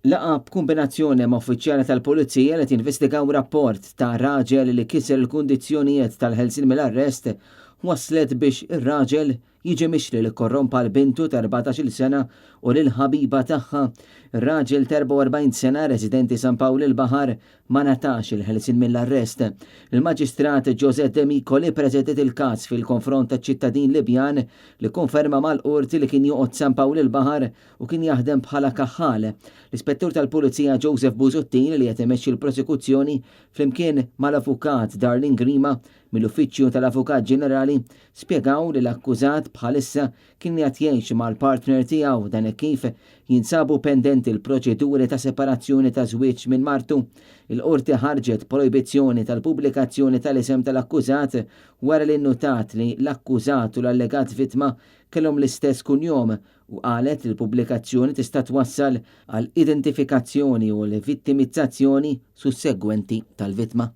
Laqgħa b'kumbinazzjoni ma' uffiċjali tal-Pulizija li qed jinvestigaw rapport ta' raġel li kiser il-kundizzjonijiet tal-ħelsien mill-arrest wasslet biex ir-raġel jiġi mixli li kkorrompa 'l bintu ta' 14-il sena u lil ħabiba tagħha. Ir-raġel ta' 44 sena residenti San Pawl il-Baħar ma ngħatax il-ħelsien mill-arrest. Il-Maġistrat Josette Demicoli ppreżediet il-każ fil-konfront taċ-ċittadin Libjan li kkonferma mal-Qorti li kien joqgħod San Pawl il-Baħar u kien jaħdem bħala kaħħal. L-Ispettur tal-Pulizija Joseph Busuttil li qed imexxi l-prosekuzzjoni flimkien mal-Avukat Darlene Grima mill-Uffiċċju tal-Avukat Ġenerali spjegaw li l-akkużat bħalissa kien qiegħed jgħix mal-partner tiegħu dan hekk kif jinsabu pendenti l-proċeduri ta' separazzjoni ta' żwieġ minn martu. Il-Qorti ħarġet projbizzjoni tal-pubblikazzjoni tal-isem tal-akkużat wara li nnutat li l-akkużat u l-allegat vittma kellhom l-istess kunjom u qalet li l-pubblikazzjoni tista' twassal għal identifikazzjoni u l-vittimizzazzjoni sussegwenti tal-vittma.